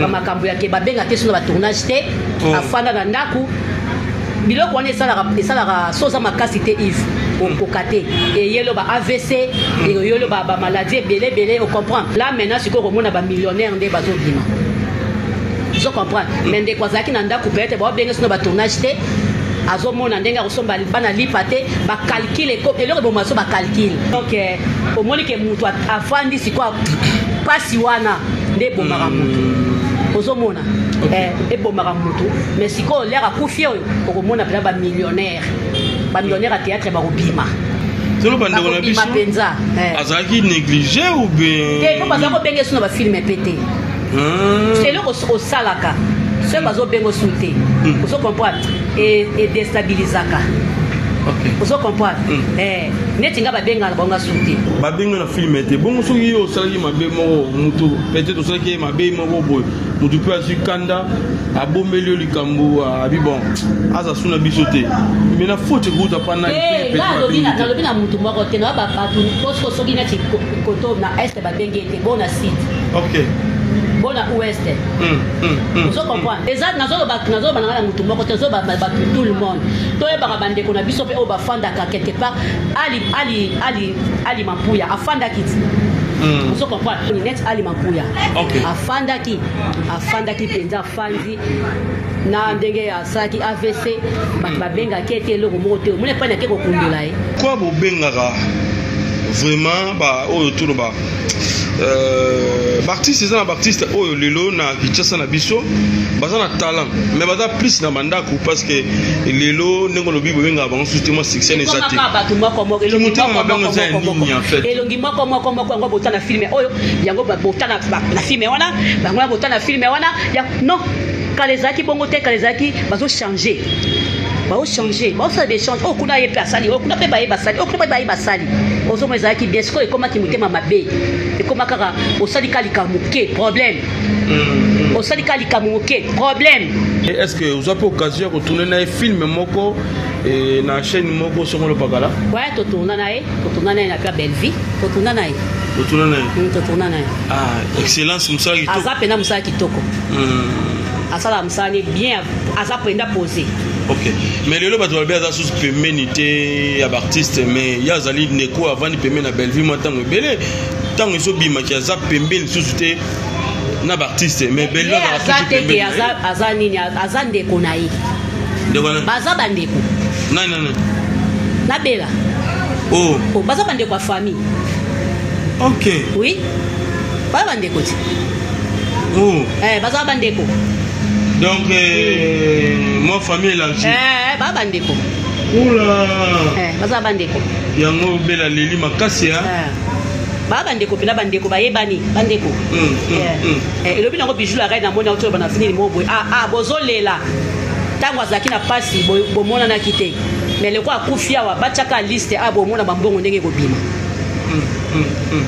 Bamakambo ya ke babengaka ye so na batournage te. Afanda na ndako, biloko wana esalaka so oza makasi te, Yves, okoka te. Eyelo ba AVC, eyelo bamaladie ebele ebele, ocomprendre. Là maintenant sikoyo okomona bamillionnaire nde bazobima, ozo comprendre. Mais ndeko azalaki na ndako, peut-être baobenge so na batournage te, azomona ndenge akosomba bana lipa te. Bacalcule, eloko eboma so bacalcule. Donc omoni ke moto afandi sikoyo, mpasi wana nde ebomaka moto, ozomona. Ebomaka motu. Mais sikoyo lere akufi oyo, okomona mpenza bamillionnaire, bamillionnaire ya théâtre bakobima. Solo bandeko na biso. Mpenza. Azalaki négligé ou bien? Te, mpo baza kobenga esu na bafilm mpe te. Eloko osalaka soki bazobenga osu te, ozo comprendre, edestabilisaka, ozo comprendre. Neti nga, babengaka na bango su te. Babenga na film te. Bongo soki yo osalaki mabe moko, motu peut-être osalaki ye mabe moko boye, motu mpe azwi kanda, abombeli yo likambo, abi bon, aza su na biso te, mais na faute ekouta pa nani? Nalobi na motu moko te, na bato poso soki neti koto na est babengi ete bo na sud, bo na ouest, ozo comprendre. Eza nazoloba na ngai na motu moko te, nazoloba bato, tout le monde. Toyebaka bandeko na biso mpe oyo bafandaka quelque part. Ali ali ali Ali Mampuya afandaki ti, ozo comprendre, neti Ali Mampuya afandaki mpenza, afandi na ndenge asalaki AVC, bato babengaki ete eloko moko te, omoni epai nake kokundola ye. Kwa bobengaka vraiment ba oyo toloba baartiste, eza na baartiste oyo lelo na Kinshasa na biso baza na talent, mais baza plus na bandako, parce que lelo ndenge olobi, bobengaka bango susu te, mwa succès eza te. Bato moko moko, elongi moko nini en fait? Elongi moko moko moko, yango bota na film oyo, yango bota na film wana, bango ya bota na film wana ya non. Kala ezalaki bongo te. Kala ezalaki bazochange, baochange, baosala baéchange. Oyo kuna ye mpe asali, oyo kuna mpe baye basali, oyo kuna mpe baye basali, ozomona ezalaki bien. Sikoyo ekomaki motema mabe, ekoma kaka osali ka likambo moke, problème. Osali ka likambo moke, problème. Est ce que ozwa mpe occasion ya kotourne na ye film moko na chaîne moko songolo pakala? Ouais, totourna na ye, totourna na ye na pia Bellevie, totourna na ye. Totourna na ye? Totourna na ye. Ah, excellence, mosala kitoko. Aza mpena mosala kitoko, asalaka mosala ne bien, aza mpenza posé. Ok, mais lelo bato balobi aza susu pembeni te ya baartiste, mais ye azali ndeko avandi pembeni na Bellevue mwa ntango ebele. Ntango ezobimaki aza pembeni lisusu te na baartiste, mais Bellevue aza te ke aza nini, aza ndeko na ye. Ndeko nani? Baza bandeko. Nani nani? Nabela. Oh. Oh, baza bandeko ya famille. Oui, baza bandeko ti. Oh. Eh, baza bandeko. Donc moi, famille élargie. Eh, baza bandeko. Oula. Eh, baza bandeko. Yango bela leli makasi ya. Eh. Baa bandeko mpena, bandeko bayebani, bandeko. Elobi nango Bijou la Reine, namoni auti oloba na finini mo boye. Ah, ah, bozolela ntango azalaki na mpasi, bomonanaki te, mais leko akufi awa, batiaka liste a bomona bambongo ndenge ekobima.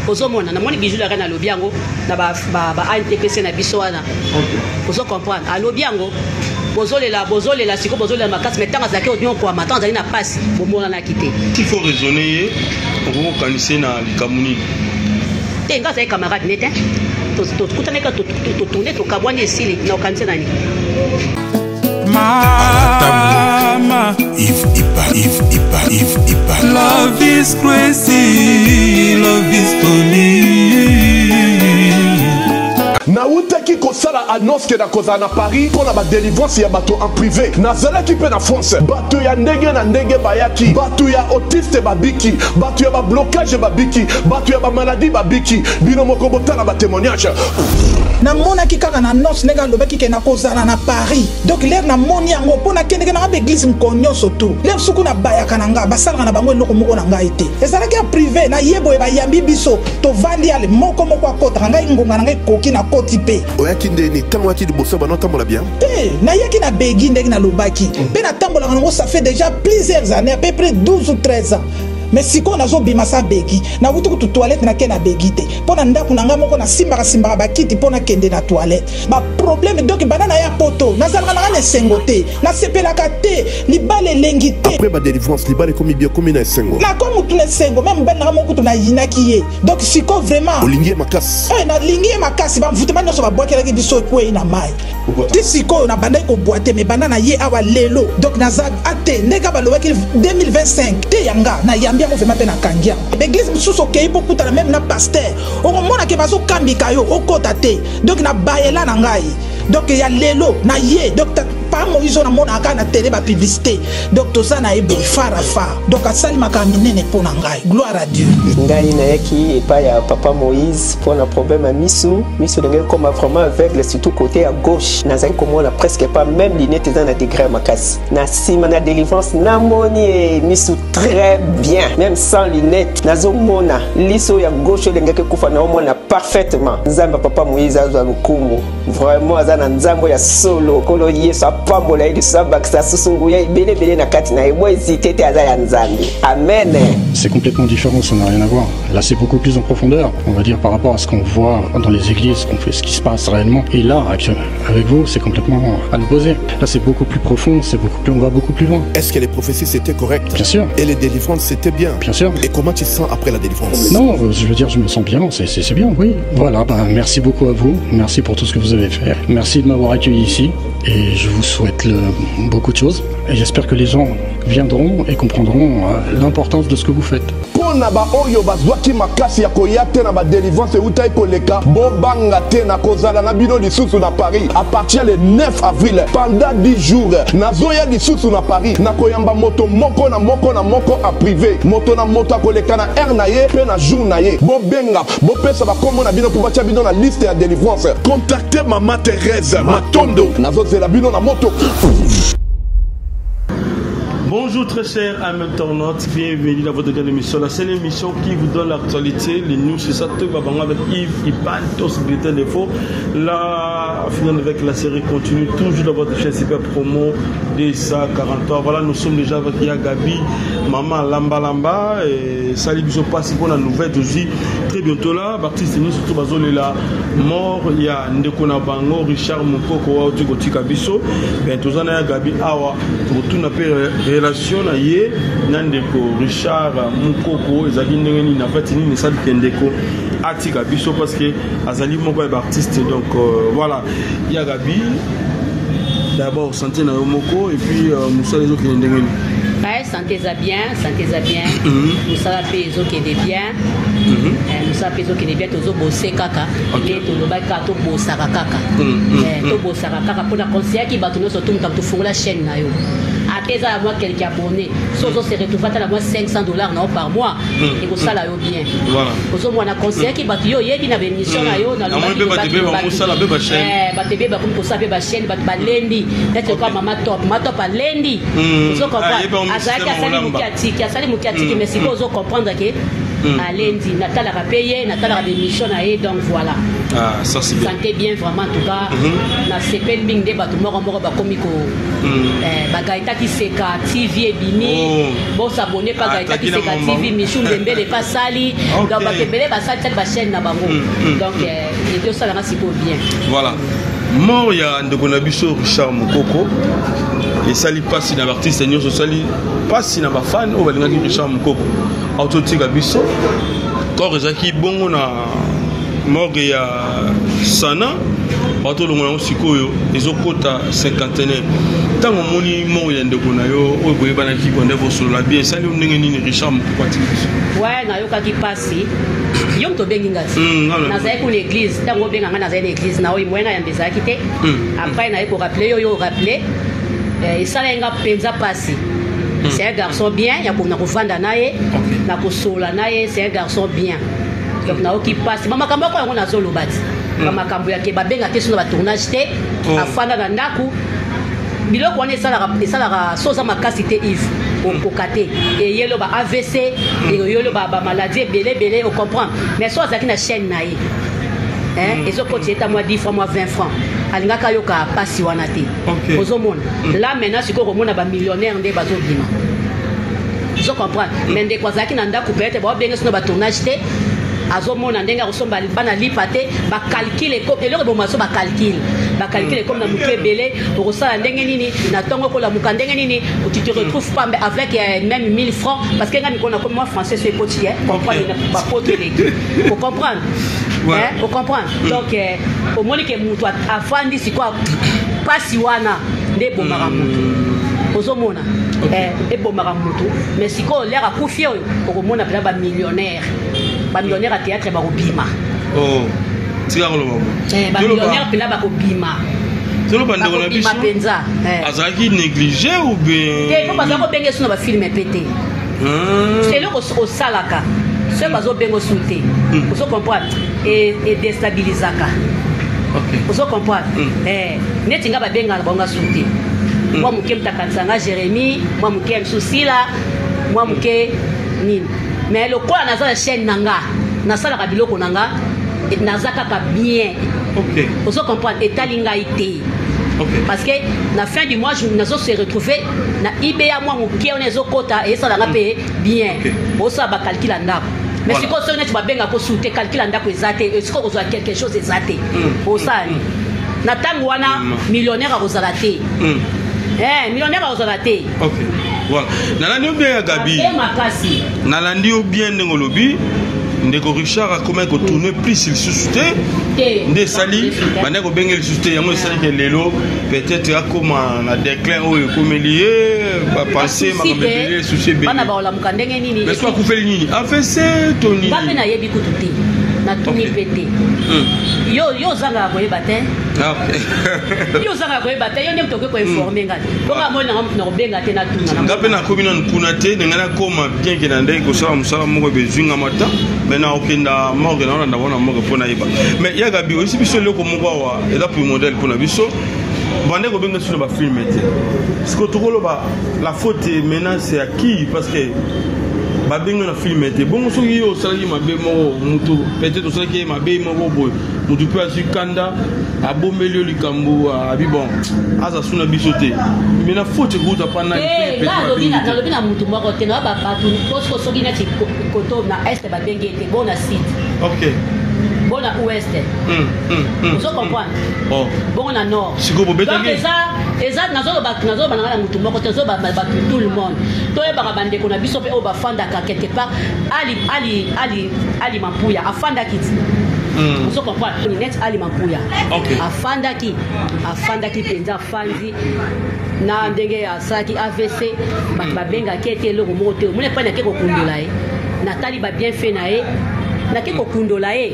Ozomona, namoni Bijou la Reine alobi yango na ba ANTPC na biso wana, ozo comprendre. Alobi yango, bozolela, bozolela sikoyo, bozolela makasi, mais ntango azalaki onyokwama, ntango azalaki na mpasi, bomonanaki te. Il faut raisonner ye, okoki kokanisa na likambo nini? Te, nga azali camarade ne te, tokutanaki, totourne, tokabwani, esili. Na okanisa nani? Mama Yves Ipa, Yves Ipa, Yves Ipa. Love is crazy, love is funny. Nautaki kosala annonce ke nakozala na Paris mpo na badelivrance ya bato en privé. Nazalaki mpe na France, bato ya ndenge na ndenge bayaki, bato ya autiste babiki, bato ya bablocage babiki, bato ya bamaladi babiki. Bino moko botala batémoignage. Namonaki kaka na annonce ndenge alobaki ke nakozala na Paris. Donc lere namoni yango, mpo nakendeke nanga baeglise moko nyonso tu, lere suku nabayaka na nga, basalaka na bango eloko moko na ngai te. Ezalaki ya privé na ye boye, bayambi biso, tovandi, ale moko moko akotaka, ngai ngonga na ngai ekoki, nakoti mpe. Oyaki ndeni? Ntango oyaki liboso, bana otambola bien? Te, nayaki na begi ndenge nalobaki, mpe natambolaka nango, ça fait déjà plusieurs années, à peu près 12 ou 13 ans. Mais sikoyo nazobima sa begi, nawuti kutu toilette, nake na begi te mpo na ndako na ngai moko nasimbaka simbaka bakiti mpo nakende na toilette. Baproblème donc banda na ya poto nazalaka na ngai na esengo te, nasepelaka te, libala elengi te. Après badélivrance, libala ekomi bien, ekomi na esengo. Nakomi mutu na esengo, meme mobali na ngai moko kutu nayinaki ye. Donc sikoyo vraiment olingi ye makasi. Nalingi ye makasi. Bamvutema nyonso babwakelaki biso ekwei na mai. Ti sikoyo nabandaki kobwa te, me banda na ye awa lelo donc naza ate ndenge balobaki 2025 te yanga nayambi yango vraiment mpe nakangi yango. Baeglise mosusu okei mpo okutana meme na paster, okomona ke bazokambika yo okota te. Donc nabayela na ngai donc ya lelo na ye. Donc pa Moïse oyo namonaka kaka na tele bapublicité, donc toza na ye boye phare à phare. Donc asali makambo minene mpo na ngai, gloire à Dieu. Ngai nayaki epai ya papa Moïse mpo na problème ya misu. Misu ndenge ekoma vraiment aveugle, surtout côté ya gauche. Nazali komona presque pas, même lunette eza na degré ya makasi. Na nsima na délivrance namoni e misu très bien, même sans lunette nazomona. Liso ya gauche elengaki ekufa, naomona parfaitement. Nzambe ya papa Moïse azwa lokumu, vraiment aza na nzambe ya solo. Nkolo Yesu apambola ye lisusu, abakisa susu nguya ebele ebele na kati na ye. Bo hésite te, aza ya Nzambe. Amen. C'est complètement différent, ça n'a rien à voir. Là, c'est beaucoup plus en profondeur, on va dire, par rapport à ce qu'on voit dans les églises, qu'on fait, ce qui se passe réellement. Et là, avec vous, c'est complètement à l'opposé. Là, c'est beaucoup plus profond, c'est beaucoup plus, on va beaucoup plus loin. Est-ce que les prophéties, c'était correct? Bien sûr. Et les délivrances, c'était bien? Bien sûr. Et comment tu te sens après la délivrance? Non, je veux dire, je me sens bien, c'est bien, oui. Voilà, ben, merci beaucoup à vous, merci pour tout ce que vous avez fait. Merci de m'avoir accueilli ici et je vous souhaite beaucoup de choses. Et j'espère que les gens viendront et comprendront l'importance de ce que vous faites. Mpo na baoyo bazwaki makasi ya koya te na badelivrance eutaki koleka, bobanga te, na kozala na bino lisusu na Paris à partir le 9 avril pendant 10 jours. Nazoya lisusu na Paris, nakoyamba moto moko na moko na moko en privé. Moto na moto akoleka na heure na ye mpe na jour na ye. Bobenga, bopesa bakombo na bino mpo batia bino na liste ya délivrance. Contacte mama Thérèse Matondo, nazozela bino na moto. Bonjour très chers amis internautes, bienvenue dans votre grande émission, la seule émission qui vous donne l'actualité, les news, c'est ça, tout va avec Yves Ipan, tous bulletin d'infos. La finale avec la série continue toujours dans votre chaîne Super Promo DSA 43. Voilà, nous sommes déjà avec Ya Gabi, Maman Lamba Lamba, et Sali Biso passe pour la nouvelle aussi. Très bientôt là, Baptiste nous surtout Bazole la mort, il y a Ndeko na bango, Richard Mukoko, Wauti Kotika Biso, ben tozana Ya Gabi awa, pour tout na relation na ye na ndeko Richard Mukoko ezali ndenge nini, en fait nini esali ndeko atika biso, parce que azali moko ya artiste. Donc voilà, Ya Gabi, d'abord santé na yo moko et puis mosala ezokende ndenge nini? Ouais, santé eza bien, santé eza bien. Mosala mpe ezokende bien. Mosala mpe ezokende bien, tozobose kaka. Nde tolobaki kaka, tobosaka kaka. Tobosaka kaka mpona conseillaki bato nyonso to moto tofungola chaîne na yo, ata eza ya mwa quelque abonné, so ozo se retrouve ata na mwa 500 $ na yo par mois, ekosala yo bien. Ozomona, conseillaki bato, yo oyebi na baémission na yo. Namoni mpe bato ebele bakosala mpe bachaîne. Bato ebele bakomi kosala mpe bachaîne, bato balendi neti lokola mama Top. Mama Top alendi. Ozo Ah, comprendre? yeba ngo Azalaki système asali olamba. moke, atiki, asali moke, atiki, mais sikoyo ozo comprendre ke alendi. Natalaka mpe ye, natalaka baémission na ye, donc voilà. Ah, ça c'est bien. Santé bien vraiment, en tout cas nasepeli mingi nde bato moko moko bakomi ko bagaitaki Seka TV ebimi. Bosabone pa Ah, Gaitaki taki na Seka mama. TV, Michu Mbembele pasali. Donc bato ebele basali sali bachaîne na bango. Donc edi osalanga sikoyo bien. Voilà, mort ya ndeko na biso Richard Mokoko esali mpasi na baartiste nyonso, esali mpasi na bafan oyo balingaki Richard Mokoko. Autotika biso, corps ezalaki bongo na morgue ya Sana, bato olongola yango sikoyo ezokota cinquantenaire. Ntango omoni mort ya ndeko na yo oyo boyebanaki konde bosolola bien, esali yo ndenge nini? Richard Mokoko atiki biso. Ouais, nayokaki mpasi. Yo moto obengi nga ti Nga na- nazalaki kuna église. Ntango obenga nga, nazali na église na oyo moyen na yamba ezalaki te. Après naye korappeler yo, yo orappeler, esalaki nga mpenza mpasi. C'est un garçon bien ya na kovanda na ye, na kosolola na ye, c'est un garçon bien. Donc nayoki mpasi. Bamakambo yako yango nazoloba ti bamakambo yake babenga te so na batournage te. Afanda na ndako, biloko wana esalaka so oza makasi te, Yves, okoka te. Eyelo ba AVC, eyelo bamaladie ebele ebele, ocomprendre? Mais so azalaki na chaîne na ye, hein, ezokoti eta mwa 10 francs, mwa 20 francs, alingaki ayoka mpasi wana te. Ozomona, là maintenant sikoyo komona bamillionnaire nde bazobima. Ozo comprendre? Mais ndeko azalaki na ndako, peut-être baobenge sono batournage te, azomona ndenge akosomba bana lipa te. Bacalcule, eloko eboma so, bacalcule ekomi na motu ebele. Okosala ndenge nini na ntongo, okolamuka ndenge nini? Tu te retrouves pas avec même 1000 francs, parce que nga mikolo nakomi mwa français so ekoti, comprendre bapoto eleki, ocomprendre, ocomprendre. Donc omoni ke motu afandi sikoyo, mpasi wana nde ebomaka motu. Ozomona, ebomaka motu. Mais sikoyo lere akufi oyo, okomona mpena bamillionnaire, bamillionnaire ya théâtre bakobima. Tika koloba. Bamillionnaire mpena bakobima. Toloba ndeko na biso mpenza azalaki négligé ou bien? Te, mpo baza kobenga esu na bafilm mpe te. Eloko osalaka, soki bazobenga osu te, ozo comprendre, edestabilisaka, ozo comprendre. Neti nga, babengaka bango asu te. Mwa moke moto akanisa nga Jérémie, mwa moke mosusu sila, mwa moke nini. Mais lokola naza na chaîne na nga, nasalaka biloko na nga, naza kaka bien, ozo comprendre, etali ngai te. Parce que na fin du mois, nazo se retrouver na iba mwa moke wana ezokota, esalanga mpe bien. Osala bacalcul ya ndako. Mais sikoyo soki neti babengaka osu te, calcul ya ndako eza te, sikoyo kozwa quelque chose eza te, osala nini na ntango wana? Millionnaire akozala te, millionnaire akozala te. Voilà, nalandi yo bien ya Gabi. Makasi. Nalandi yo bien ndenge olobi. Ndeko Richard akomaki kotourne plus lisusu te, nde esali bandaki kobenge lisusu te. Yango esali ke lelo peut-être akoma na déclin oyo ekomeli ye, bapense makambo ebele, susi ebele. Bana baolamuka ndenge nini? Mais so akufeli nini? AVC to nini? Nga mpe nayebi kutu te, natuni mpe te. Yo ozangaka koyeba te, yo ozangaka koyeba te. Yo nde moto okoki koinforme ngai, mponga amoni nanga moto na kobenga te, natuna. Nga mpe nakomi nanu kuna te, ndenge nakoma bien ke na ndenge kosala mosala moko ebezwingama ta, mais nakokenda morgue, naolanda wana morgue mpo nayeba. Mais ya Gabi, oyesi biso eloko moko awa, eza primordial mpona biso. Bande kobenga biso na bafilm te. Siko tokoloba la faute maintenant, c'est à qui? Parce que babengi na film te. Bongo soki yo osalaki mabe moko, moto peut-être osalaki ye mabe moko boye, motu mpe azwi kanda, abombeli yo likambo, abi bon, aza su na biso te. Mais na faute ekouta pa nani? Nalobi na motu moko te, na bato posiko. Soki neti koto na est babengi ete bo na sud, bo na ouest, ozo comprendre, bongo na nord. Donc eza nazoloba nanga na motu moko te, nazoloba bato, tout le monde. Toyebaka bandeko na biso mpe oyo bafandaka quelque part. Ali ali ali ali Mampuya afandaki ti, ozo comprendre, net Ali Mampuya afandaki, afandaki mpenza, afandi na ndenge asalaki AVC, bato babengaki ete eloko moko te. Omoni, epai nake kokundola ye, natali babienfait na ye, nake kokundola ye,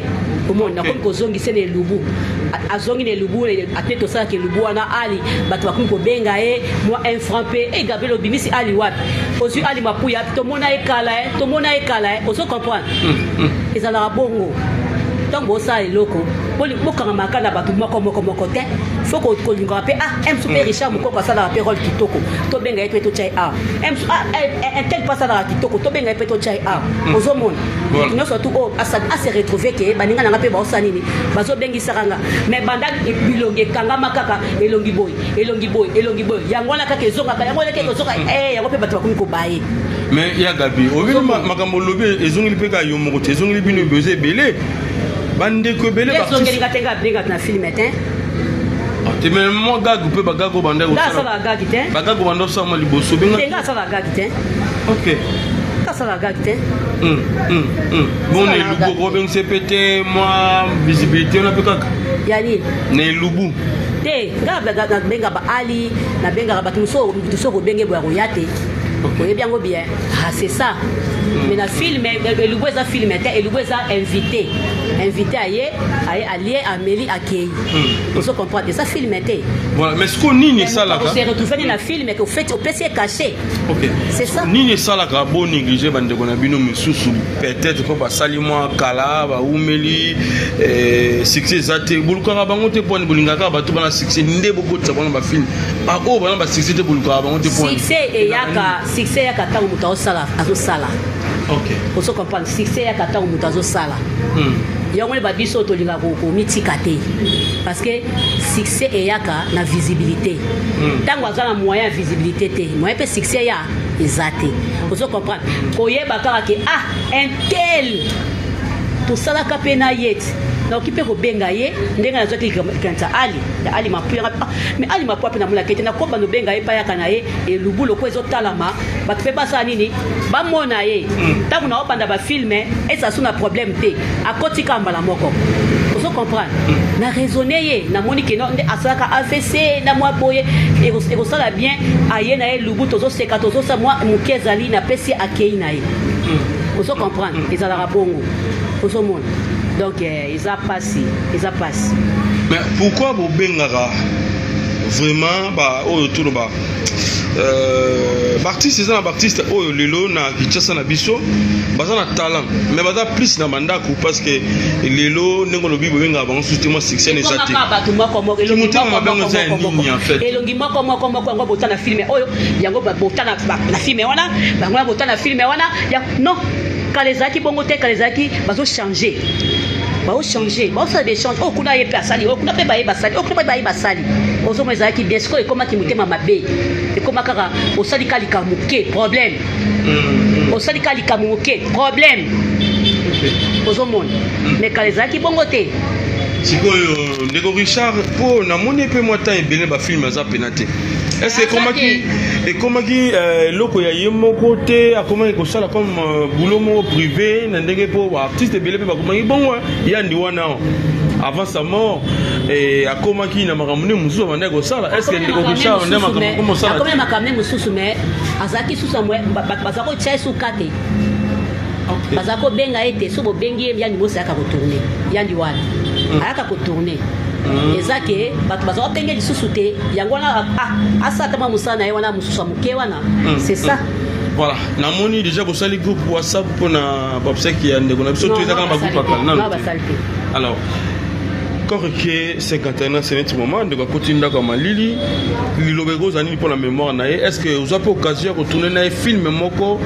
omoni, nakomi kozongisa na elubu. Azongi na elubu ate, tosalaka elubu wana. Ali, bato bakomi kobenga ye mwa un franc mpe e Gabriel, obimisi Ali wapi? Ozwi Ali Mapuya, tomona ye kala, ye tomona ye kala ye. Ozo comprendre, ezalaka bongo. Ntango bosala eloko, bokangamaka na bato moko moko moko te. Fo kolingaka mpe ah, msu mpe Richard Mokoko asalaka mpe role kitoko, tobenga ye mpe totya ye awa. Msu ah, un tel mpe asalaka kitoko, tobenga ye mpe totya ye awa. Ozomona, nyonso tu oyo ase retrouve ke baninga nanga mpe baosala nini, bazobengisaka nga. Mais banda bilongi ekangama kaka elongi boye, elongi boye, elongi boye, yango wana kaka ezongaka, yango wana kaka ezonga, yango mpe bato bakomi kobaye. Mais ya Gabi, oyebi makambo olobi ezongeli mpe kaka yo moko te, ezongeli bino eza ebele, bandeko ebele. Ezongeli nga te, nga abengaka na film te. Te, mais mwa gag mpe, bagag oyo banda asalaka gag te. Bagag oyo banda osala mwa liboso. Benga te, nga asalaka gag te. Nga asalaka gag te. Bon, na elubu okobengisa mpe te, mwa visibilité wana mpe kaka. Ya nini? Na elubu. Te, nga nabenga baali, nabengaka bato mosusu. Motu soki obenge boya koya te, oyebi yango bien. Ah, c'est ça. Mais na film, elubu eza film te, elubu eza invité. Invité aye, aye alie, ameli, akei, ozo comprendre, eza film te. Voilà, mais sikoyo nini esalaka Se retrouve ni na film ke ofeti, opesi ye cachet. C'est ça. Nini esalaka bo néglige bandeko na bino misusu? Peut-être mpo basali mwa kala, baumeli, succès eza te, bolukaka bango te. Mponi bolingaka bato bana succès nde bokotisa bango na bafilm, baoyo bana basuccès te, bolukaka bango te? Succès eyaka, succès eyaka ntango moto azosala, azosala. Ozo comprendre, succès eyaka ntango moto azosala. Yango nde babiso tolingaka komitika te, parce que succès eyaka na visibilité. Ntango aza na moyen ya visibilité te, moyen mpe succès ya eza te. Ozo comprendre? Koyeba kaka ke ah, un tel tosalaka mpe na ye ti nakoki mpe kobenga ye ndenge nazwaki likanisa Ali ya Ali Mapu yanga. Ah, mais Ali Mapu mpe namonaka ete nakobanda obenga ye mpe ayaka na ye elubu loko ezotalama, bato mpe basala nini, bamona ye. Ntango naobanda bafilme, eza so na problème te, akoti kaka mbala moko. Ozo comprendre? Na raisonne ye, namoni ke nde asalaka AVC na mwa boye, ekosala bien aye na ye lubu, tozoseka, tozosala mwa moke, ezali napesi, akei na ye. Ozo comprendre? Ezalaka bongo, ozomona. Donc eza pasi, eza pasi. Mais pourquoi bobengaka vraiment ba oyo toloba baartiste? Eza na baartiste oyo lelo na Kinshasa na biso baza na talent, mais baza plus na bandako, parce que lelo ndenge olobi, bobengaka bango susu te, mwa succès eza te. Bato moko moko, elongi Motema moko mabe moko eza ya moko nini, en fait? Elongi moko moko moko, yango bota na filme oyo, yango bota na filme wana, bango wana bota na filme wana ya non. Kala ezalaki bongo te. Kala ezalaki bazochange, baochange, baosala baéchange. Oyo kuna ye mpe asali, oyo kuna mpe baye basali, oyo kuna mpe baye basali. Ozomona, ezalaki bien. Sikoyo ekomaki motema mabe, ekoma kaka osali ka likambo moke, problème. Osali ka likambo moke, problème. Ozomona? Mais kala ezalaki bongo te. Sikoyo ndeko Richard, mpo namoni mpe mwa temps ebele bafilme aza pena te. Est-ce ekomaki eloko ya ye moko te, akomaki kosala comme boulot moko privé na ndenge mpo baartiste ebele mpe bakomaki bongo? Yandi wana, avant sa mort, akomaki na makambo nde mosusu abandaki kosala. Est ce que ndeko Richard nde makambo akoma kosala? Akomi na makambo nde mosusu, mais azalaki susu bato baza kotia ye suka te, baza kobenga ye te. So bobengi ye, yandi mosi ayaka kotourne, yandi wana ayaka kotourne. Eza ke bato baza kobenge lisusu te, yango wana asala ta mwa mosala na ye wana mosusu ya moke wana, c'est ça. Voilà, namoni déjà bosali groupe WhatsApp mpona baobsèques ya ndeko na biso to eza kaka bagroupe ya kala nano te? Alors corps ke 51 ans, c'est neti moment ndeko akoti ndako ya malili. Liloba ekozala nini mpona mémoire na ye? Est ce que ozwa mpe occasion ya kotourne na ye film moko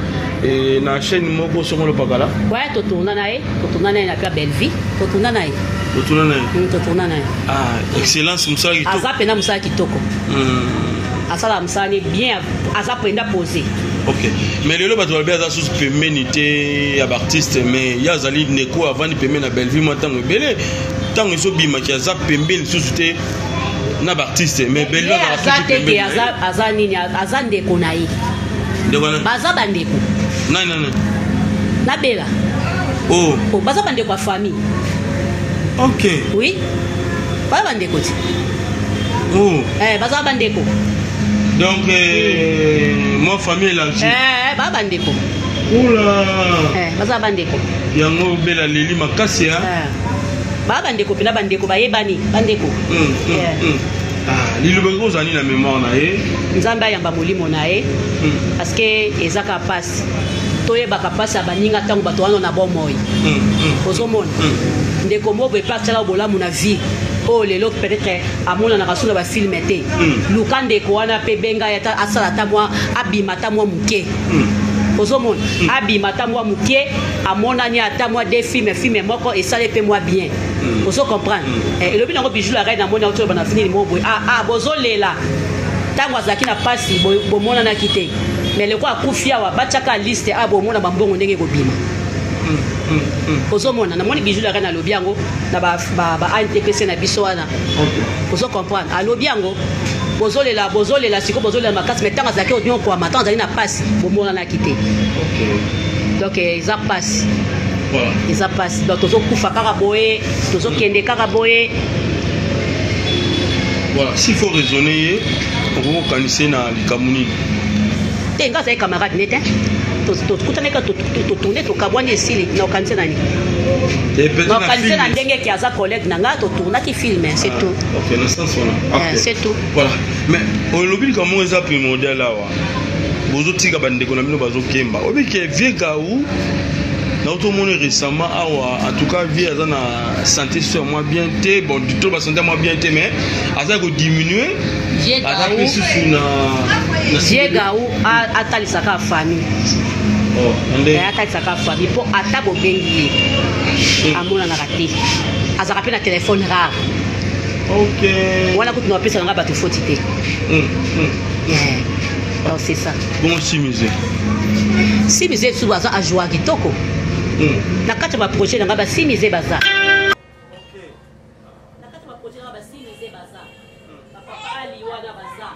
na chaîne moko songolo pakala? Ouais, totourna na ye, totourna na ye na pia Bellevie, totourna na ye. Totourna na ye? Totourna na ye. Ah, excellence, mosala kitoko. Aza mpena mosala kitoko, asalaka mosala ne bien, aza mpenza posé. Ok, mais lelo bato balobi aza susu pembeni te ya baartiste, mais ye azali ndeko avandi pembeni na Bellevue mwa ntango ebele. Ntango ezobimaki aza pembeni lisusu te na baartiste, mais Bellevue aza te ke aza nini, aza ndeko na ye. Ndeko nani? Baza bandeko. Nani nani? Nabela. Oh. Oh, baza bandeko ya famille. Ok. Oui, baza bandeko ti. Oh. Eh, baza bandeko. Donc moi famille élargie. Eh, baza bandeko. Oula. Eh, baza bandeko. Yango bela leli makasi ya. Eh. Baza bandeko mpena, bandeko bayebani, bandeko. Yeah. Ah, liloba ekozala nini na mémoire na ye? Nzambe ayamba molimo na ye, parce que eza kaka mpasi. Toyebaka mpasi ya baninga ntango bato wana na bomoi. Ozomona, ndeko moko epe atiala bolamu na vie oyo lelo peut-être amonanaka so na bafilme te. Luka ndeko wana mpe benga ye, ata asala ata mwa abima ata mwa moke. Ozomona, abima ata mwa moke, amonani ata mwa de filme, filme moko esali mpe mwa bien. Ozo comprendre? Elobi nango Bijou la Reine, amoni auti oloba na finini moko boye: ah, ah, bozolela ntango azalaki na mpasi, bomonanaki te, mais leko akufi awa, batiaka liste a bomona bambongo ndenge ekobima. Ozomona, namoni Bijou la Reine alobi yango na ba ANTPC na biso wana. Ozo comprendre? Alobi yango: bozolela, bozolela sikoyo, bozolela makasi, mais ntango azalaki onyokwama, ntango azali na mpasi, bomonanaki te. Donc eza mpasi, eza mpasi. Donc tozokufa kaka boye, tozokende kaka boye. Voilà, s'il faut raisonner ye, okoki kokanisa ye na likambo nini? Te, nga azali camarade ne te. Tokutani kaka, totourne, tokabwani, esili. Na okanisi nani? Naokanisi na ndenge ke aza collègue na nga, totournaki film, c'est tout. Ok, na sens wana. Ok, c'est tout. Voilà, mais olobi likambo moko eza primordial awa. Bozotika bandeko na bino bazokemba. Oyebi ke vieux Gau nautomoni récemment awa, en tout cas vieux aza na santé so ya mwa bien te. Bon, du tout basanté ya mwa bien te, mais aza kodiminue, aza mpe susu na Vieux Gau atalisaka famille. Oh, Atalisaka famille mpo ata bobengi ye, amonanaka te, azalaka mpe na telefone rare. Wana kutu na bapesa nanga bato foti te. Donc c'est ça. Bon, simise. Simise su aza ajoua kitoko. Na kati ya baprojet na ngai, basimise baza na kati ya baprojet na ngai, basimise baza, bapapa Ali wana baza,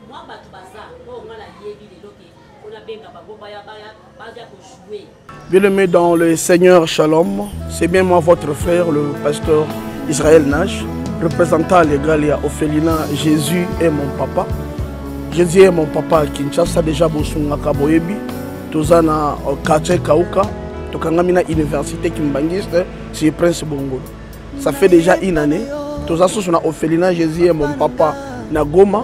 mwa bato baza oyo ngai nayebi lelo ke mpona benga bango baya baya kojouer. Bien-aimé dans le Seigneur, Shalom. C'est bien moi, votre frère, le pasteur Israël Nash, représentant légal ya orphelinat Jésus est mon papa. Jésus est mon papa à Kinshasa, déjà bosungaka boyebi. Toza na quartier Kauka, tokangami na université Kimbangiste, c'est Prince Bongolo. Ça fait déjà une année. Toza susu na orphelinat Jésus est mon papa na Goma.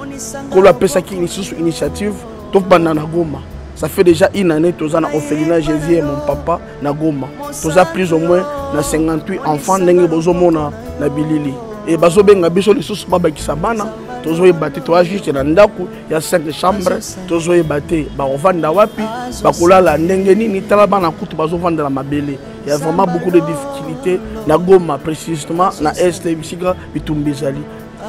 Kolo apesaki lisusu initiative tobanda na Goma. Ça fait déjà une année toza na orphelinat Jésus est mon papa na Goma. Toza plus ou moins na 58 enfants ndenge bozomona na bilili. E bazobenga biso lisusu babakisa bana, tozoyeba te. Toza juste na ndako ya 5 chambre, tozoyeba te bakovanda wapi, bakolala ndenge nini. Tala bana kutu bazovanda na mabele. Il y a vraiment beaucoup de difficultés na Goma, précisément na est bisika bitumba ezali.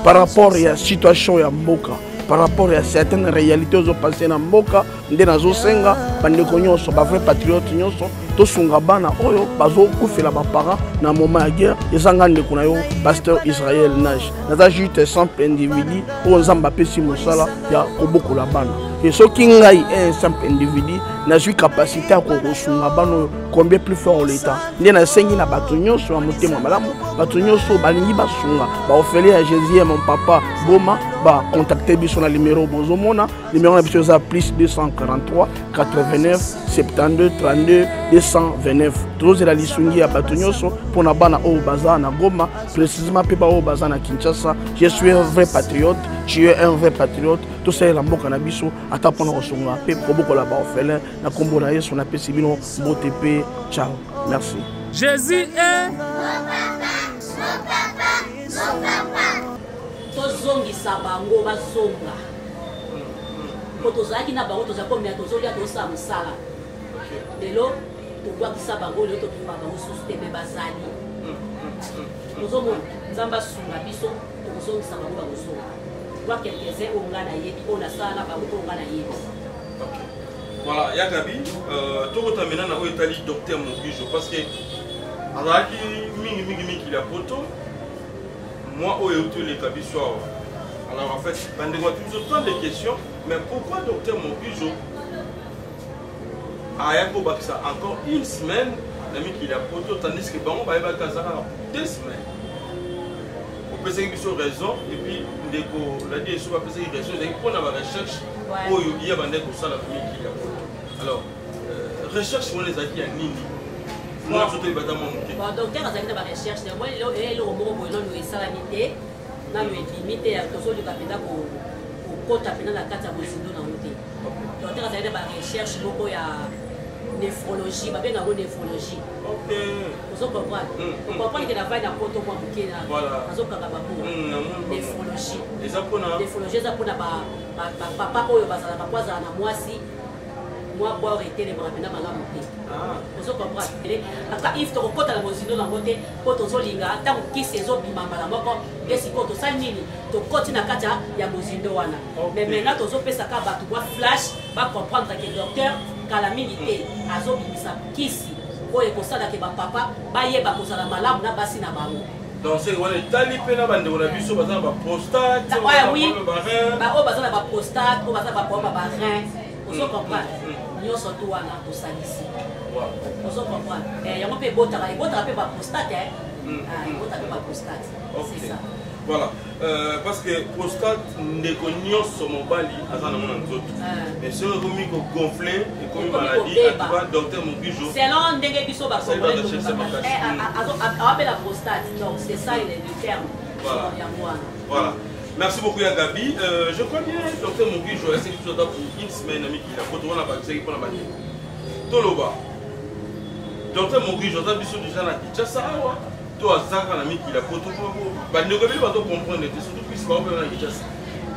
Par rapport ya situation ya mboka, par rapport ya certaines réalités ozopase na mboka, nde nazosenga bandeko nyonso, bavrai patriote nyonso, tosunga bana oyo bazokufela baparent na moment ya guerre. Eza nga ndeko na yo, pasteur Israel Nage. Naza juste simple individu oyo Nzambe apesi mosala ya kobokola bana. E soki ngai, un simple individu, nazwi capacité ya kosunga bana oyo, combien plus fort l'État? Nde nasengi na bato nyonso ya motema malamu, bato nyonso balingi basunga baorphelin ya Jésus ya mon papa Goma, bacontacte biso na numero bozomona. Numero na biso eza plus 243 89 72 32 229. Tozozela lisungi ya bato nyonso mpona bana oyo baza na Goma précisément, mpe baoyo baza na Kinshasa. Je suis un vrai patriote, tu es un vrai patriote. Tosalela mboka na biso ata mpona kosunga mpe kobokola baorphelin. Na nkombo na Yesu, napesi bino mbote mpe ciao, merci. Jésus est Tozongisa bango, bazonga, po tozalaki na bango, tozala komela, tozolia, tozosala mosala. Lelo tobwakisa bango, lelo totumba bango susu te, me bazali. Tozomona Nzambe asunga biso, tokozongisa bango, bakozonga. Mwa quelques-uns oyo ngai nayebi, oyo nasala na bango, oyo ngai nayebi. Voilà, ya Gabi, tokota maintenant na oyo etali docteur Mogijo, parce que azalaki mingi mingi mikili ya poto mwa oyo euti oleka biso awa. Alors en fait, bandeko batuni biso tant de questions, mais pourquoi docteur Mogijo aya kobakisa encore une semaine na mikili ya poto, tandis que bango bayebaki aza kaka 2 semaines? Opesaki biso raison, et puis ndeko Ladi Esu bapesaki raison, ezalaki mpona barecherche oyo ye bandaki kosala na mikili ya poto. Alors recherche wana ezalaki ya nini? Mona biso toyeba ata mwa moke. Bon, docteur azalaki na barecherche. Moi, eloko moko boye nano esalami te, nano ebimi te. Tozoluka mpenza kokota mpenza na kati ya bozindo nango te. Docteur azalaki na barecherche moko ya néphrologie, babenga yango néphrologie. Ozo comprendre, ocomprendre ke navai na poto mwa moke, nazokanga bango. Néphrologie, néphrologie eza mpona bapapa oyo bazalaka po azala na mwasi, mwa bord etelemaka mpenza malamu te. Ozo comprendre aka if tokokɔta na mozindo nango te, mpo tozolinga ntango kisi ezobima mbala moko nde sikoyo tosali nini, tokɔti na kati ya mozindo wana. Mais maintenant tozopesaka bato mwa flash, bacomprendre ke docteur kala mingi te azobimisa kisi oyo ekosalaka bapapa bayeba kozala malamu na basi na bango. Donc c'est wana etali mpe na bandeko na biso baza na baprostate? Oui, oyo baza na baprostate, oyo baza na baproblème ya barein. Ozo comprendre, nyonso tu wana tosalisi. Ozo comprendre, yango mpe ebotaka, ebotaka mpe baprostate, ebotaka mpe baprostate, c'est ça. Voilà, parce que prostate, ndeko nyonso mobali aza nango na nzoto, mais soki ekomi kogonfle, ekomi maladie. Atuka docteur Mobijo selon ndenge biso awapela prostate, donc c'est ça le terme yango wana. Voilà. Merci beaucoup ya Gabi. Je crois bien docteur Mobijo eseki biso ata pour une semaine na mikili ya poto wana, bakisaki mpona bandeko. Toloba, docteur Mobijo aza biso déjà na Kinshasa awa to aza kaka na mikili ya poto? Bandeko ebele bazocomprendre te, surtout puisque bao mpe na Kinshasa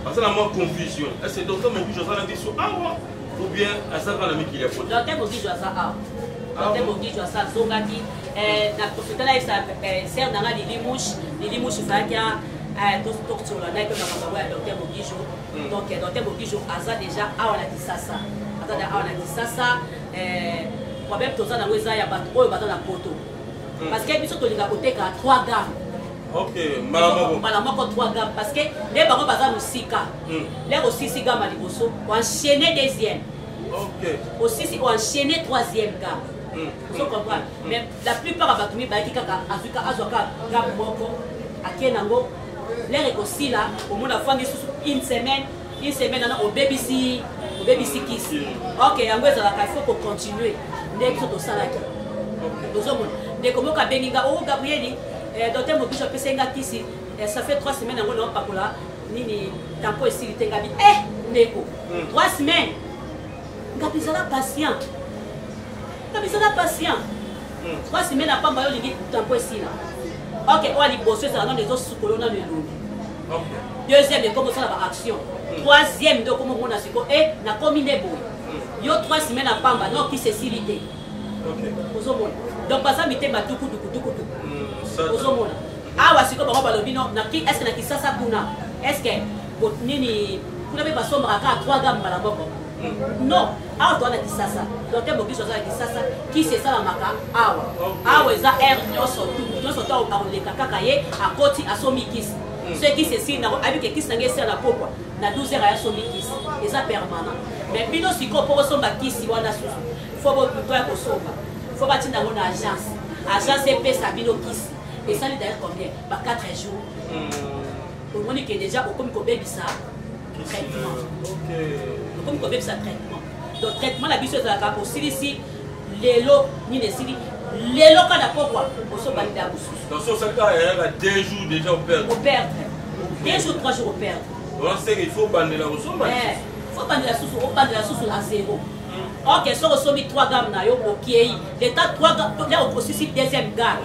baza na mwa confusion. Est ce que docteur Mobijo aza na biso awa? Ou bien azalaka na mikili ya poto? Docteur Mogijo aza awa. Docteur Mogijo asa azongaki na profita na yebisa sœur na nga Lili Mouche, Lili Mouche fayaki tosola na ye mpe makambo yango ya docteur Mogijo. Donc docteur Mogijo aza déjà awa na Kisasa. Aza déjà awa na Kisasa. Problème toza nango eza ya bato oyo baza na poto. Parce que biso tolinga koteka 3 gammes. Ok, mbala moko. Mbala moko 3 gammes parce que nde bango baza mosika. Lero osisi gamme ya liboso, oenchaîner deuxième. Ok. Osisi oenchaîner troisième gamme. Ozo comprendre? Mais la plupart ya bato mibayaki kaka azwika azwaka gamme moko ake nango lere ekosila omona afandi susu une semaine une semaine wana obebisi obebisi kisi. Ok, yango ezalaka il faut kocontinue nde biso tosalaki. Tozomona ndeko moko abengi nga o Gabrieli, docteur Mobiso apesi nga kisi, ça fait 3 semaines yango naopakola nini tampo esili te. Ngabi ndeko, 3 semaines, ngabi ezala patient, ngabi ezala patient. 3 semaines apamba yo olingi tampo esila. Ok, oyo liboso ezala nano ezosukola nano elongi, deuxième ekomi osala baaction, troisième nde okomi omona siko e nakomi nde boye. Yo 3 semaines apamba no kisi esili te, ozomona. Donc baza mitema tukutukutukutuku, ozomona. Awa sikoyo bango balobi no est ce que na Kisasa kuna, est ce que nini kuna mpe basombaka kaka 3 gamme mbala moko? Non, awa toza na Kisasa, docteur Mogiso aza na Kisasa, kisi esalamaka awa. Awa eza aire nyonso tu nyonso to akoleka kaka ye akoti asombi kisi. Soki kisi esili nango ayebi ke kisi nange esila na pokwa na 12 heures ayasombi kisi, eza permanent. Mais bino sikoyo mpo kosomba kisi wana susu fo moto ya kosomba fo batinda yango na agence, agence epesa bino kisi. Esali d'ailleurs combien? Ba 4 jours. Omoni ke déjà okomi kobebisa traitement, okomi kobebisa traitement. Donc traitement na biso ezalaka osilisi lelo nini esili lelo kaka na pokwa osobali da mosusu. Donc so osaka eyaka 2 jours déjà operdre. Operdre 2 jours, 3 jours operdre. Wana seke il faut bandela kosomba. Faut bandela susu, obandela susu à zéro. Ok, soki osombi 3 gamme na yo okei leta 3 gamme, osisi deuxième gamme,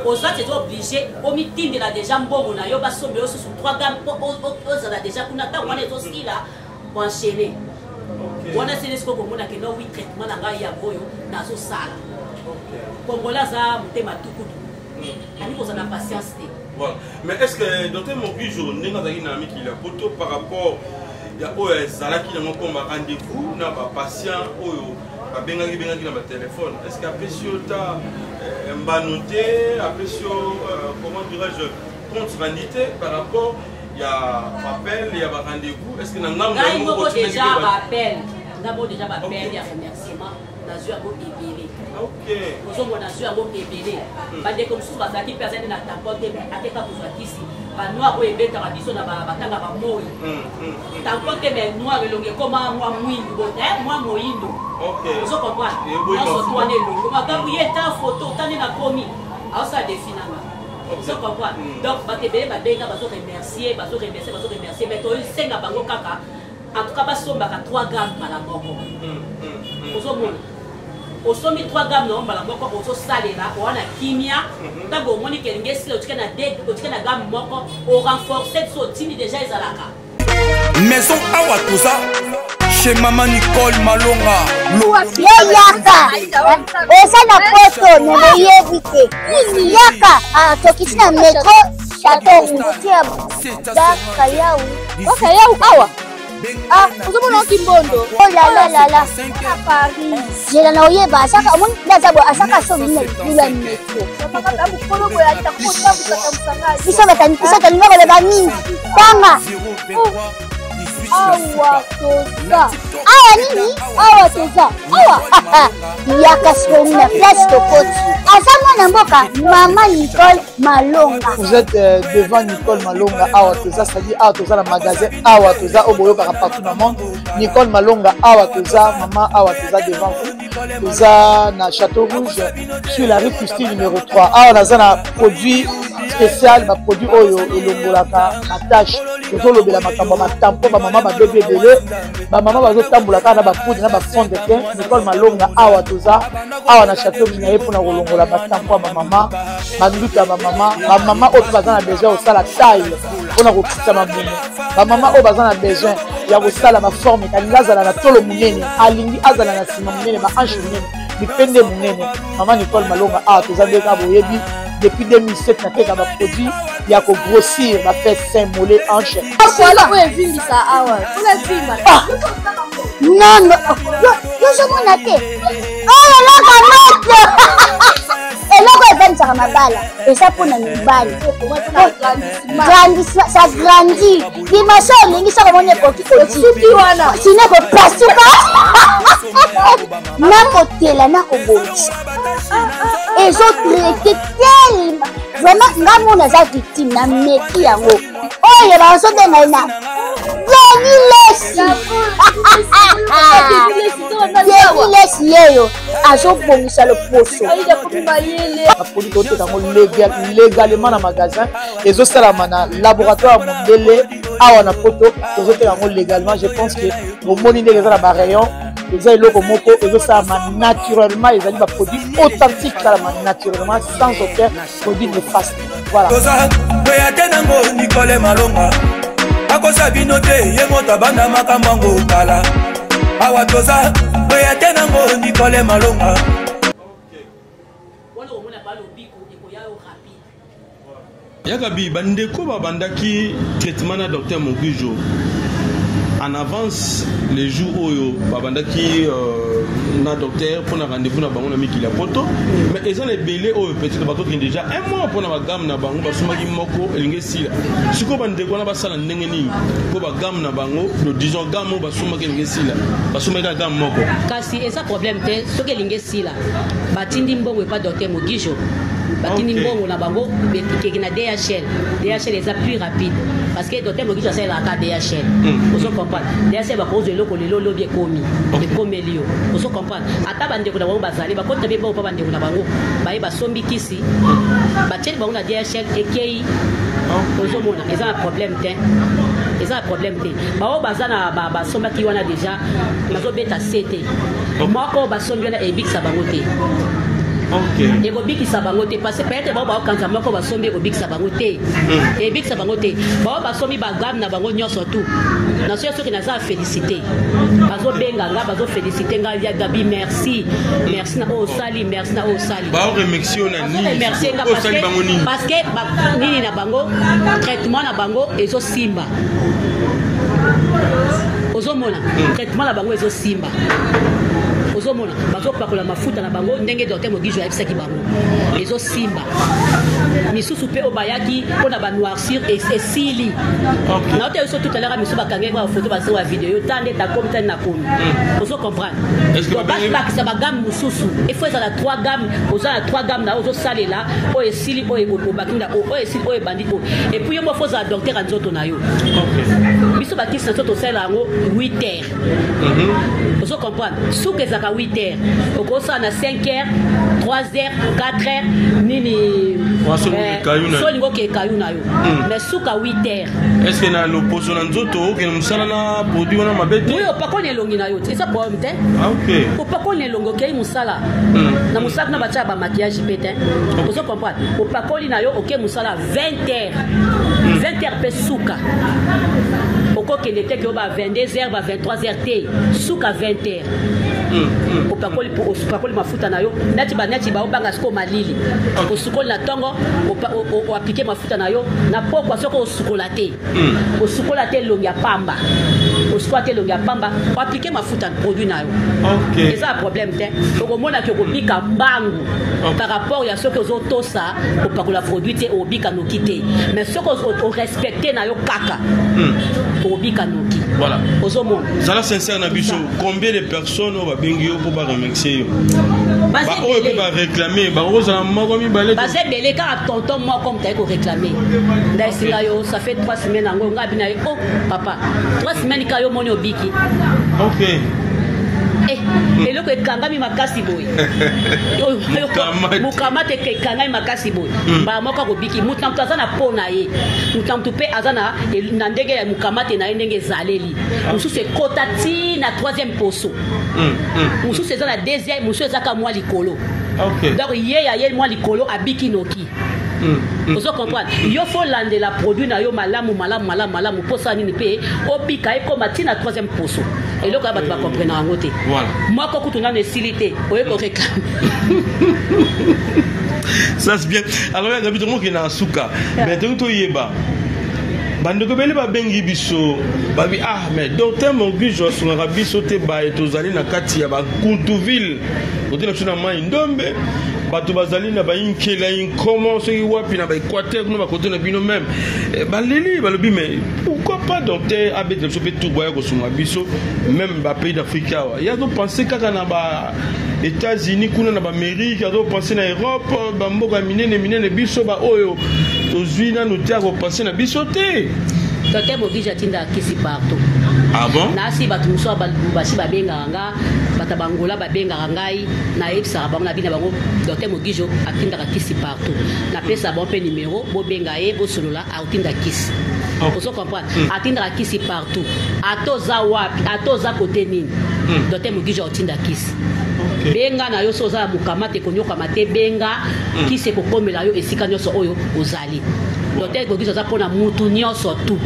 oza te obligé omitindela déjà mbongo na yo basomba yo susu 3 gamme mpo ozala déjà kuna ntango wana ezosila oenchaîne wana. Sele sikoyo komona ke no wi traitement na ngai yango oyo nazosala. Congolais aza motema tukutu, ani kozala na patience te. Voilà. Mais est ce que docteur Mogijo ndenge azalaki na mikili ya poto par rapport ya oyo ezalaki nango comme rendez-vous na bapatient oyo babengaki bengaki na batelefone, est ce que apesi yo ta mbano te, apesi yo comment dirais-je compte rendu te par rapport ya appel ya barendez-vous? Est ce que na ngambo ngai moko déjà baappel, ngai moko déjà baappel ya remerciement nazwi yango ebele. Ozomona, nazwi yango ebele. Bandeko mosusu bazalaki mpe azali na tampon te mais akeka kozwa kisi. Banoir oyo ebetaka biso na batangaka moi, tampon te mais noir elongi ekoma mwa mwindu, mwa moyindo, ozo comprendre. Nyonso to wana elongo makambo ye ta photo otandi na komi aosala defi nanga, ozo comprendre. Donc bato ebele babenga, bazo remercier, bazo remercier, bazo remercier. Mais tosenga bango kaka en tout cas basombaka 3 gamme mbala moko. Ozomona, osombi 3 gamme na yo mbala moko, ozosalela owa na kimia. Ntango omoni ke elingi esila, otike na otike na gamme moko, orenforce biso otindi déjà ezalaka. Maison awa toza chez mama Nicole Malonga. Yo yaka, oza na poto me boyebi te. Yaka, tokiti na metro Chateau Rouge bakayau. Bakayau awa. Ah, ozomona okimbondo. Oh la la la la. Zela na oyeba asaka omoni nde aza boye asaka so bino na metro. Biso biso tolinga koloba mingi. Tanga. Awa toza. Awa nini? Awa toza. Awa. Yaka sikoyo na place tokoti. Aza mwana mboka mama Nicole Malonga. Vous êtes devant Nicole Malonga awa toza, c'est-à-dire awa toza na magasin awa toza oyo boyokaka partout na monde. Nicole Malonga awa toza, mama awa toza devant vous. Toza na Château Rouge sur la rue Christine numéro 3. Awa naza na produit spécial, ba produit oyo elongolaka ba tache. Tozolobela makambo ya matampo, bamama babebi ebele, bamama bazotambola kaka na bapoudre na bafond de teint. Nicole Malonga awa toza awa na Château Rouge na ye mpona kolongola batampo ya bamama, banduta ya bamama, bamama oyo mpe baza na besoin kosala taille mpona kokitisa mabumu, bamama oyo baza na besoin ya kosala baforme, alingi azala na tolo monene, alingi azala na nsima monene, bahanche monene, mipende monene. Mama Nicole Malonga awa toza nde kaka boyebi depuis 2007 nateka baproduit ya kogrossir bafesse, sein, mollet, hanche. Voilà, oyo evimbisa awa mpona vimba. Non, non, yozomona te oyo eloko moto, eloko evandisaka mabala eza mpona mibali. Ça grandit dimension, olingi soko omoni ekoki osuki wana sino ekopasuka nakotela nakobongisa, ezotraite telema vraiment. Nga mona aza victime na meki yango oyo bazobenga ye na Denis Lesi. Denis Lesi yeyo azobongisa loposo. Baproduit toteka yango légalement na magasin, ezosalama na laboratoire ya mondele awa na Poto. Tozoteka yango légalement. Je pense que bomoni ndenge eza na barayon. Eza eloko moko ezosalama naturellement, ezali baproduit authentique, esalama naturellement sans aucun produit néfaste. Voilà. Toza kweya te nango. Nicole Malonga akosa bino te, ye moto abanda makambo yango kala. Awa toza kweya te nango. Nicole Malonga. Wana omona balobiko ekoya yo rapide. Yakabi, bandeko babandaki traitement na docteur Mogijo en avance, les jours oyo babandaki na docteur mpona rendez-vous na bango na mikili ya Poto. Mais eza na ebele oyo peut-être bazokende déjà un mois mpona bagamme na bango basomaki moko elingi esila. Sikoyo bandeko wana basala ndenge nini mpo bagamme na bango, disons gamme oyo basombaki elingi esila, basombaki kaka gamme moko? Kasi eza problème te. Soki elingi esila, batindi mbongo epa docteur Mogijo, batindi mbongo na bango ekeki na DHL. DHL eza plus rapide parce que docteur Mogijo asalelaka DHL. Ozo comprendre? DHL bakozwa eloko lelo, lobi ekomi, ekomeli yo. Ozo comprendre? Ata bandeko na bango bazali bakota mpe bango mpa bandeko na bango baye basombi kisi, batieli bango na DHL, ekei. Ozomona, eza na problème te, eza na problème te. Bao baza na basombaki wana déjà, nazobeta se te. Moko basombi wana ebikisa bango te, ekobikisa bango te, parce que peut-être bao baokanisa moko basombi ekobikisa bango te. Ebikisa bango te. Bao basombi bagamme na bango nyonso tu nasoki, soki naza félicité, bazobenga nga, bazofélicité nga: ya Gabi, merci, merci na oyo osali, merci na oyo osali. Baoremercie yo na nini? Remercie nga osali bango nini? Parce que nini na bango, traitement na bango ezosimba. Ozomona, traitement na bango ezosimba. Ozomona, bazopakola mafuta na bango ndenge docteur Mogijo ayebisaki bango, ezosimba. Misusu mpe oyo bayaki mpona banoircir esili. Naote biso tout à l'heure, misusu bakangaki bafoto, basala bavideo ta nde takomi tani nakomi. Ozo comprendre? Donc bakisa bagamme mosusu, il faut ezala 3 gamme. Oza na 3 gamme na yo, ozosalela oyo esili, oyo obaki na oyo esili, oyo ebandi oyo. Et puis yo moko ozala docteur ya nzoto na yo. Biso bakisi na biso tosalela yango 8 heures. Ozo comprendre? Suka ezalaka 8 heures, okosala na 5 heures, 3 heures, 4 heures, nini. So olingi okee kayu na yo, mais suka 8 heures. Est ce que na loposo na nzoto okende mosala na produit wana mabe te? Oui, opakoli elongi na yo, eza problème te. Opakoli na elongi, okei mosala. Na mosala kuna batia bamaquillage mpe te. Ozo comprendre? Opakoli na yo, okei mosala 20 heures, 20 heures mpe suka. Okokende te ke ba 22 heures, ba 23 heures te, suka 20 heures. Opakoli, opakoli mafuta na yo nati banati baobanga sikoyo malili. Osukoli na ntongo, oaplike mafuta na yo na pokwa. Soki osukola te, osukola te elongi ya pamba, osukola te elongi ya pamba, oaplike mafuta, produit na yo, eza ya problème te. Okomonaki okobika mbangu par rapport ya soki ozotosa kopakola produit te, obika noki te. Mais soki orespecte na yo kaka, obika noki. Voilà. Ozomona. Zala sincère na biso, combien de personnes oyo babengi yo mpo baremercie yo, baoyo mpe baréclame, bakozala moko, mibale? Baza ebele. Kaka tonton moko moto aye koréclame ndaesinga yo, ça fait 3 semaines yango. Ngai bina ye: oh papa, 3 semaines ka yo moni obiki. Eh, eloko ekangami makasi boye, mokamate ekangami makasi boye, mbala moko akobiki. Moto na moto aza na po na ye, moto na moto mpe aza na ndenge ya mokamate na ye, ndenge ezaleli. Mosusu ekota ti na troisième poso, mosusu eza na deuxième, mosusu ezaka mwa likolo. Donc ye ya ye mwa likolo, abiki noki. Ozo comprendre? Yo fo landela produit na yo malamu malamu malamu malamu, mposa nini mpe obika ekoma ntina troisième poso. Eloko ya bato bacomprena yango te. Moko kutu nano esili te, oye koréclame. Ça c'est bien. Alors ya Gabi, tomoki na suka, mais toki toyeba, bandeko ebele babengi biso, babi: "Ah, mais docteur Mogijo asungaka biso te." Baye tozali na kati ya bakuntuville, otela biso na mai Ndombe, bato bazali na bainkela inkomo, soki wapi na baéquateur kuna, bakote na bino même. Baleli, balobi: "Mais pourquoi pas docteur abetela biso mpe tour, baya kosunga biso même bapays d'Afrique awa?" Ye azopense kaka na ba États-Unis kuna, na baamérique, azopense na Europe, bamboka minene minene. Biso baoyo tozwi nanu te, akopense na biso te. Docteur Mogiji atindaka kisi partout. Ah bon? Nasi bato mosusu basi babengaka nga, bato ya Bangola babengaka ngai, nayebisaka bango na bina bango: docteur Mogijo atindaka kisi partout. Napesaka bango mpe numero, bobenga ye, bosolola, akotinda kisi. Ozo comprendre? Atindaka kisi partout, ata oza wapi, ata oza kote nini, docteur Mogijo akotinda kisi. Benga na yo, so oza na mokama te, konyokama te, benga, kisi ekokomela yo esika nyonso oyo ozali. Docteur Mogijo aza mpona mutu nyonso tu,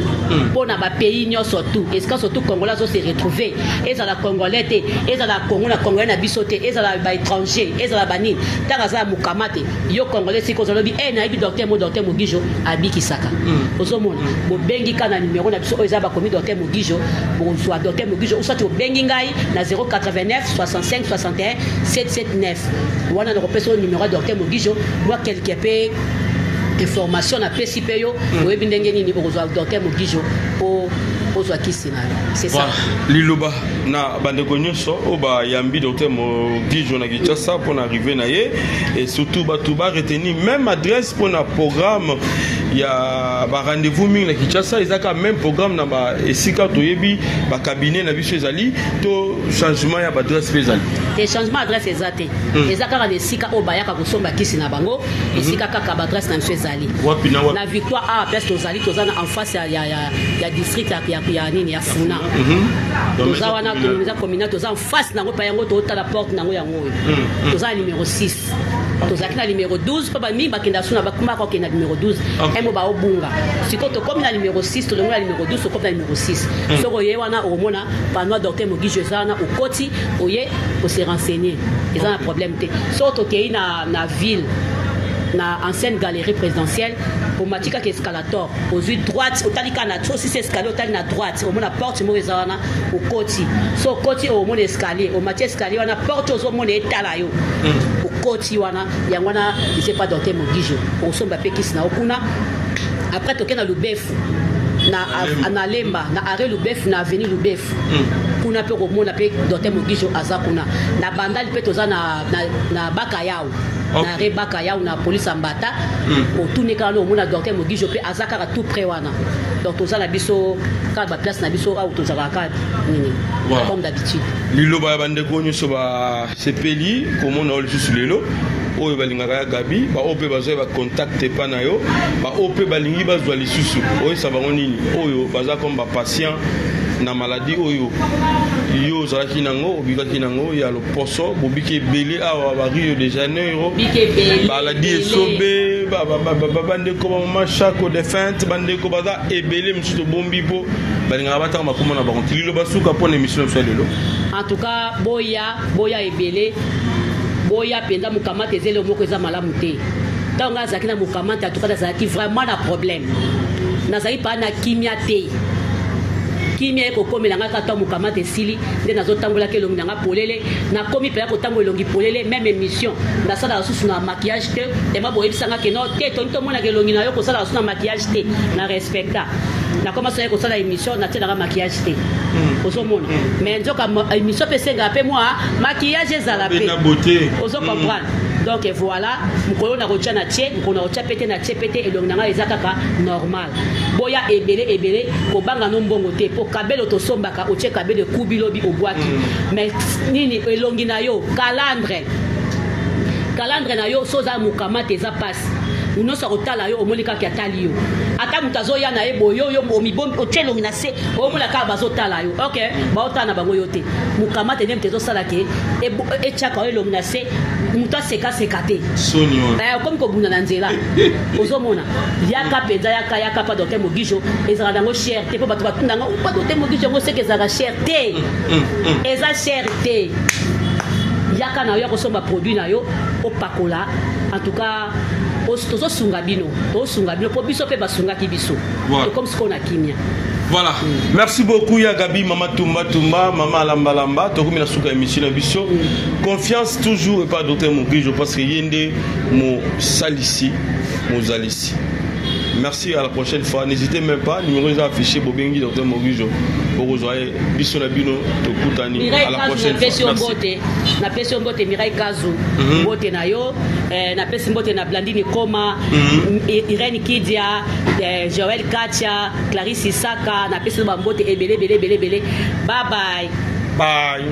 mpona bapays nyonso tu, esika surtout Congolais azo se retrouver. Ezala Congolais te, ezala Congo na Congolais na biso te, ezala baétranger, ezala banini, ntango aza ya mokama te, yo Congolais sika ozalobi e nayebi docteur mo, docteur Mogijo abikisaka. Ozomona, bobengi ka na numero na biso oyo eza bakomi docteur Mogijo, bokozwa docteur Mogijo. Usati obengi ngai na 089 65 61 779 wana, nakopesa oyo numero ya docteur Mogijo. Mwa quelque mpe information napesi mpe yo, oyebi ndenge nini okozwa docteur Mogijo po ozwa kisi na yo, c'est ça. Liloba na bandeko nyonso oyo bayambi docteur Mogijo na Kinshasa mpona arrivée na ye, et surtout bato baretenir même adresse mpona programme ya barendez-vous mingi na Kinshasa. Eza kaka même programme na esika toyebi bacabinet na biso ezali, to changement ya baadresse mpe ezali? Te, changement adresse eza te. Eza kaka na esika oyo bayaka kosomba kisi na bango, esika kaka baadresse na biso ezali. Wapi na wapi? Na Victoire awa, place tozali, toza na en face ya district ya nini, ya Funa. Toza wana, eza communal, toza en face nango pa yango, totala porte nango yango oyo. Toza na numéro 6, tozalaki na numéro 12 mpo bamingi bakenda suna, bakomaka kokende na numéro 12 emo baobunga. Sikoyo tokomi na numéro 6, tolongi na numéro 12, tokomi na numéro 6. Soki oye wana, okomona panneau ya docteur Mogijo eza wana, okoti, oye ose renseigner, eza na problème te. Soki tokei na ville, na ancienne galerie présidentielle, omati kaka escalator, ozwi droite, otali kaka na osisi escalier, otali na droite, omona porte moko eza wana, okoti. So okoti, omona escalier, omati escalier wana, porte ozomona etala yo, okoti wana, yango wana eza pa docteur Mogijo. Okosomba mpe kisi na yo kuna. Après toke na Lubefu, na Lemba, na arrêt Lubefu, na avenue Lubefu. Kuna mpe okomona mpe docteur Mogijo aza kuna. Na Bandali mpe toza na Bakayau, na arrêt Bakayau, na police ya Mbata. Otuni kaka na omona docteur Mogijo mpe aza kaka tout près wana. Donc toza na biso kaka baplace na biso awa tozalaka kaka nini, comme d'habitude. Liloba ya bandeko nyonso basepeli komona oyo lisusu lelo, oyo balingaka ya Gabi, baoyo mpe bazwa bacontact epa na yo, baoyo mpe balingi bazwa lisusu, oyesa bango nini, oyo baza comme bapatient na maladie oyo yo ozalaki nango, obikaki nango ya loposo, bobiki ebele awa ba Rio de Janeiro, baladi esobe, bandeko bamama Chako défunte, bandeko baza ebele mosusu tobombi mpo balingaka batanga makoma na bango. Tililo basuka mpo na émission na biso ya lelo. En tout cas, boya, boya ebele, boya mpenza. Mokamata eza eloko moko eza malamu te. Ntango ngai azalaki na mokamata, en tout cas nazalaki vraiment na problème, nazalaki paa na kimia te. Kimia ekokomela ngai kaka ntango mokamata esili, nde nazotambolaki elongi na ngai polele, nakomi mpenza kotambola elongi polele. Même émission nasalaka susu na maquillage te. Tema boyebisanga keno te, toni tomonaka elongi na yo, kosalaka susu na maquillage te. Na respecta, nakoma soki kosala émission, natielaka maquillage te. Ozomona, mais nzoka émission mpe esengaka mpe mwa maquillage ezala mpe, ozo comprendre? Donc voilà, mokolo na kotia na tie, mokolo na kotia pe te, na tie pe te, elongi na ngai eza kaka normal. Boya ebele ebele, kobanga no mbongo te, mpo kabelo tosombaka, otie kabelo, ekubi, lobi obwaki. Mais nini, elongi na yo, calandre, calandre na yo, so oza mokama te, eza mpasi. Nyonso akotala yo, omoni kaka atali yo. Ata moto azoya na ye boye, oyo omibombi, otie elongi na se, omona kaka bazotala yo. Ok, baotala na bango yo te. Mokama te nde moto ezosala ke etiaka yo elongi na se. Moto asekaseka te. Soni wana. Eh, okomi kobunda na nzela. Ozomona, yaka mpenza, yaka, yaka pa docteur Mogijo. Ezalaka nango cher te, mpo bato batunda yango pa docteur Mogijo, yango seke ezalaka cher te. Eza cher te. Yaka na yo, ya kosomba produit na yo, opakola. En tout cas, tozosunga bino, tozosunga bino mpo biso mpe basungaki biso. Tokomi sikoyo na kimia. Voilà. Merci beaucoup ya Gabi, Mama Tumba Tumba, Mama Lamba Lamba. Tokomi na suka émission na biso. Confiance toujours et pas docteur Mogijo parce que yende mo salisi, mo zalisi. Merci, à la prochaine fois. N'hésitez même pas, numéro est affiché bobengi docteur Mogijo. Bokozwa ye biso na bino tokutani à la prochaine fois. Merci. Mbote. Napesi yo mbote Mireille Kazu. Mbote na yo. Napesi mbote na Blandine Koma, Irène Kidia, Joël Katia, Clarisse Isaka, napesi ba mbote ebele ebele ebele ebele. Bye bye. Bye.